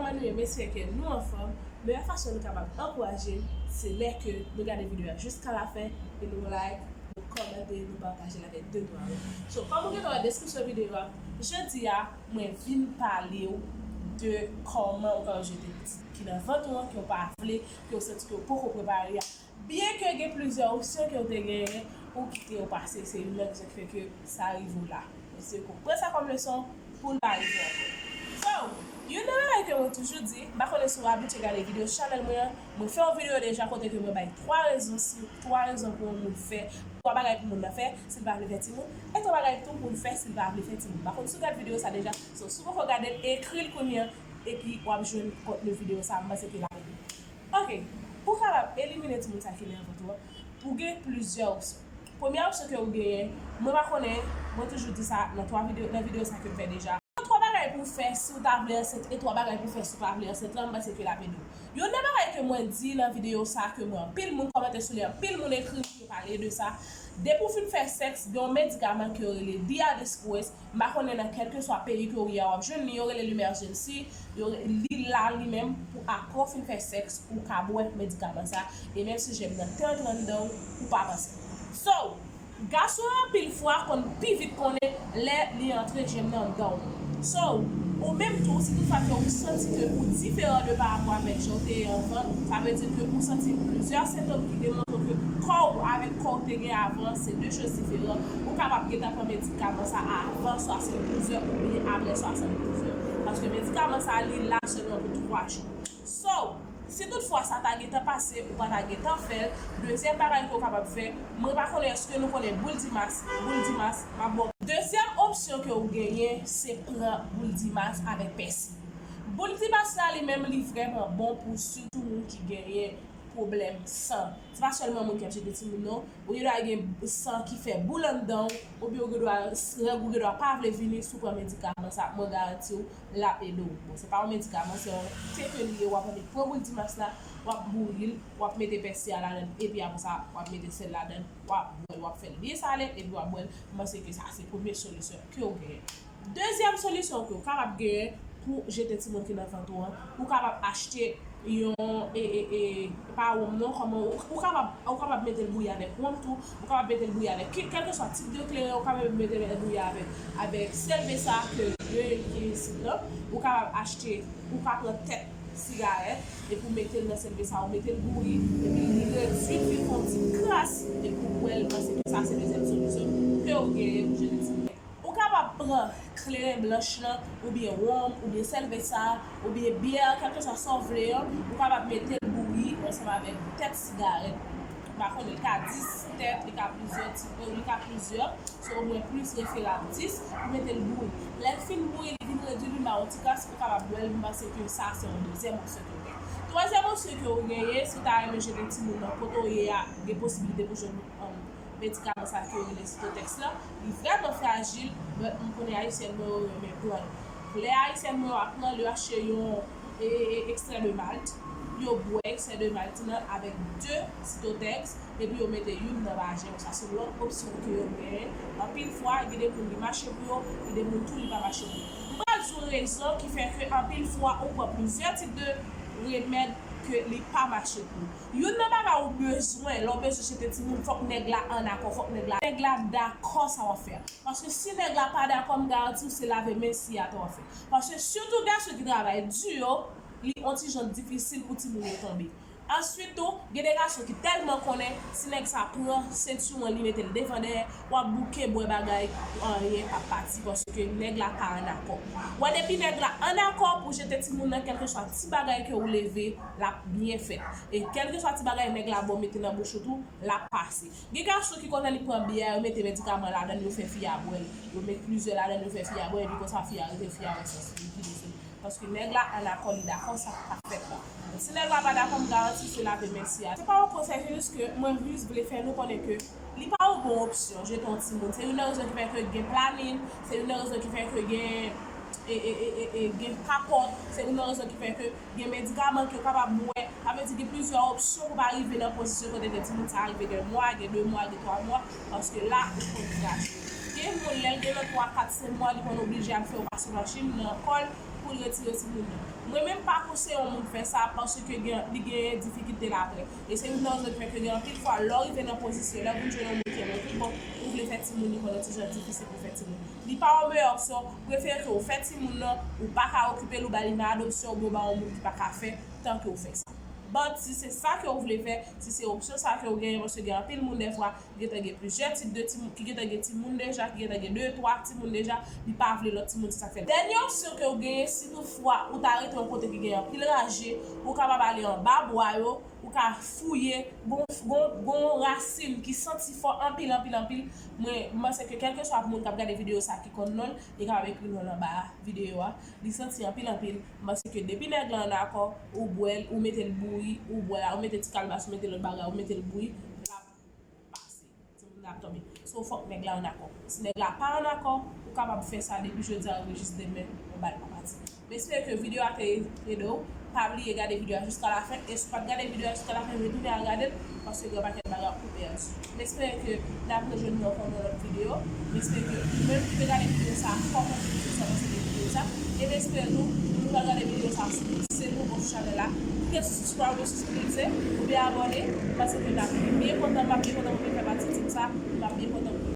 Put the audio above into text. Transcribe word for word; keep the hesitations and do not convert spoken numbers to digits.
Kòman nou ye? M espere ke nou anfòm. Meyè fason nou kapab ankouraje m, se lè ke nou gade videyo a jiska lafen e nou like, nou kòmante, nou pataje l avèk de twa moun. So, kòm ou gentan wè deskripsyon videyo a, jodi a, mwen vin pale w de kòman ou kapab jete pitit ki nan vant ou an, ke w pa vle, ke w santi ke w poko prepare a. Byen ke gen plizyè opsyon ke w te genyen, ou kite yo pase, se youn nan rezon ki fè ke sa rive w la. Mwen swete ke w pran sa kòm leson pou l pa rive w ankò. So, youn nan bagay ke mwen toujou di, m pa konnen si w abitye gade videyo chanèl mwen an, mwen fè yon videyo deja kote ke mwen bay twa rezon, si twa rezon pou yon moun fè, twa bagay pou moun nan fè, si l pa vle fè timoun, e twa bagay tou pou l fè si l pa vle fè timoun. M pa konn si w gade videyo sa deja, so, si w poko gade l, ekri l kounye a, epi w ap jwenn kontni videyo sa, m panse ke l ap ede w. Ok, pou w kapab elimine timoun sa ki nan vant ou an, ou gen plizyè opsyon. Premyè opsyon ke ou genyen, mwen pa konnen, mwen toujou di sa nan twa videyo, nan videyo sa ke m fè deja. Twa bagay pou w fè si w ta vle ansent e twa bagay pou w fè si w pa vle ansent lan, m panse ke l ap ede w. Youn nan bagay ke mwen di nan videyo sa ke mwen anpil moun kòmante sou li, anpil moun ekri m, yo pale de sa. Depi w fin fè sèks, gen yon medikaman ke yo rele Diadesquez, m pa konnen nan kèlkeswa peyi ke w ye a w ap jwenn li, yo rele l Emergency, yo re- li la li menm pou apre w fin fè sèks, ou ka bwè medikaman sa, e menm si jèm nan te antre anndan w, ou p ap ansent. So, gason yo anpil fwa konn pi vit konnen lè li antre jèm nan anndan w. So, ou menm tou, si toutfwa ke ou santi ke ou diferan de pa rapò avèk jan w te ye anvan, sa vle di ke ou santi plizyè sentòm ki demontre ke kò w avèk kò w te gen avan se de choz diferan, ou kapab gentan pran medikaman sa avan swasanndouz è oubyen apre swasanndouz è. Paske medikaman sa li la sèlman pou twa jou. So, si toutfwa sa ta gentan pase, ou pa ta gentan fè l, dezyèm bagay ke w kapab fè, mwen pa konnen èske nou konnen boul Dimas, boul Dimas, m ap ba w. Dezyèm opsyon ke w genyen, se pran boul Dimas avèk pèsi. Boul Dimas la, li menm, li vrèman bon pou sitou moun ki genyen pwoblèm san. Se pa sèlman moun ki ap jete timoun, non. Ou gen dwa gen san ki fè boul anndan w, oubyen ou gen dwa, règ ou gen dwa pa vle vini si w pran medikaman sa, mwen garanti w, l ap ede w. Bon, se pa yon medikaman, se yon te ke li ye, w ap annik pran boul Dimas la, w ap bouri l, w ap mete pèsi a ladan l, epi apre sa, w ap mete sèl ladan l, w ap bwè l, w ap fè l byen sale, epi w ap bwè l. M panse ke sa se premye solisyon ke w genyen. Dezyèm solisyon ke w kapab genyen pou jete timoun ki nan vant ou an, ou kapab achte yon, e, e, e, pa wonm non, kòman, ou, ou kapab, ou kapab mete l bouyi avèk wonm tou, ou kapab mete l bouyi avèk ki, kèlkeswa tip de kleren, ou kapab mete l bouyi avèk, avèk selve sa ke yo ekri isit lan, ou kapab achte, ou ka pran tèt sigarèt, epi w mete l nan selve sa, ou mete l bouyi, epi li redui, li fè yon ti kras, epi w bwè l, m panse ke sa se dezyèm solisyon ke w genyen pou jete timoun. Ou kapab pran kleren blanch lan, oubyen wonm, oubyen sèlvesa, oubyen byè, kèlkeswa sa w vle an, ou kapab mete l bouyi ansanm avèk tèt sigarèt. M pa konnen, li ka dis tèt, li ka plizyè ti, li ka plizyè. So, mwen plis refere ak dis, ou mete l bouyi. Lè l fin bouyi, li vin redui, li ba w yon ti kras, ou kapab bwè l, m panse ke sa se yon dezyèm opsyon ke w gen. Twazyèm opsyon ke w genyen, si w ta renmen jete timoun nan kote w ye a, gen posiblite pou jwenn, um, medikaman sa ke yo rele Cytotex la. Li vrèman frajil, but m konnen Ayisyèn mwen yo renmen pran l. Lè Ayisyèn mwen yo ap pran l, yo achte yon, e, e, e, ekstrè de malt. Yo bwè ekstrè de malt lan avèk de Cytotex, epi yo mete youn nan vajen yo. Sa se lòt opsyon ke yo genyen. Anpil fwa, gen de moun li mache pou yo, gen de moun tou li pa mache pou yo. M pral di w rezon ki fè ke anpil fwa ou pran plizyè tip de remèd ke li pa mache pou ou. Youn nan bagay ou bezwen, lè w bezwen jete timoun, fòk nèg la an akò, fòk nèg la, nèg la dakò sa w ap fè a. Paske si nèg la pa dakò, m garanti w se lave men si atè w ap fè. Paske sitou gason ki travay di yo, li on ti jan difisil pou timoun yo tonbe. Answit tou, gen de gason ki tèlman konnen, si nèg sa pran sentiwon li mete l devan dèyè, w ap bouke bwè bagay, anyen p ap pati, paske nèg la pa an akò. Wè, depi nèg la an akò pou jete timoun nan, kèlkeswa ti bagay ke w leve, l ap byen fèt. E kèlkeswa ti bagay nèg la ba w mete nan bouch ou tou, l ap pase. Gen gason ki konnen li pran byè, yo mete medikaman ladan l, yo fè fi a bwè l. Yo met plizyè ladan l, yo fè fi a bwè l, epi konsa fi a rete, fi a wè sans li, li kite sou li. Paske nèg la an akò, li dakò sa k ap fèt la. Si nèg la pa dakò, m garanti se lave men si a. Se pa yon konsèy, se jis ke mwen jis vle fè nou konnen ke li pa yon bon opsyon jete yon timoun. Se youn nan rezon ki fè ke gen planin, se youn nan rezon ki fè ke gen, e, e, e, e, e, gen kapòt, se youn nan rezon ki fè ke gen medikaman ke w kapab bwè. Sa vle di gen plizyè opsyon pou w pa rive nan pozisyon kote ke timoun sa a rive gen mwa, gen de mwa, gen twa mwa, paske la ou konn frajil. Gen moun, lè l gen nan twa, kat, senk mwa, li konn oblije al fè yon pase machin nan kò l, pou l retire timoun nan. Mwen menm pa konseye yon moun fè sa paske gen, li genyen difikilte l apre. E se youn nan rezon ki fè ke gen anpil fwa, lè w rive nan pozisyon, lè w vin jwenn yon moun ki renmen w pi bon, ou vle fè timoun, li konn yon ti jan difisil pou fè timoun. Li pa yon meyè opsyon, prefere ke w fè timoun nan, ou pa ka okipe l, ou ba li nan adopsyon, oubyen w ba yon moun ki pa ka fè, tan ke w fè sa. But si se sa ke w vle fè, si se opsyon sa ke w genyen, paske gen anpil moun dèfwa, ki gentan gen plizyè tip de timoun, ki gentan gen timoun deja, ki gentan gen de, twa timoun deja, li pa vle lòt timoun, se sa k fè l. Dènye opsyon ke w genyen, si toutfwa ou ta rete yon kote ki gen anpil raje, ou kapab ale anba bwa yo, ou ka fouye, gon, gon, gon rasin ki santi fò anpil, anpil, anpil. Mwen, m panse ke kèlkeswa moun k ap gade videyo sa ki konn non l, li kapab ekri non l anba videyo a. Li santi anpil, anpil. M panse ke depi nèg la an akò, ou bwè l, ou mete l bouyi, ou bwè, ou mete ti kalbas, ou mete lòt bagay, ou mete l bouyi, l ap pase. Timoun nan ap tonbe. So, fòk nèg la an akò. Si nèg la pa an akò, ou kapab fè sa depi jodi a rive jis demen, yon bal pa pati. M espere ke videyo a te ede w. Pa bliye gade videyo a jiska lafen. E si w pa t gade videyo a jiska lafen, retounen al gade l, paske gen yon pakèt bagay ou pèdi. M espere ke n ap rejwenn nou ankò nan lòt videyo. M espere ke ou menm ki te gade videyo sa a, kòmante videyo sa a, pase de videyo sa a. E m espere tou, nou pral gade videyo sa a sou YouTube, se nouvo sou chanèl la. Kite sou subscribe, sou subscribe, oubyen abòne, paske n ap byen kontan, m ap byen kontan pou vin fè pati tim sa, m ap byen kontan pou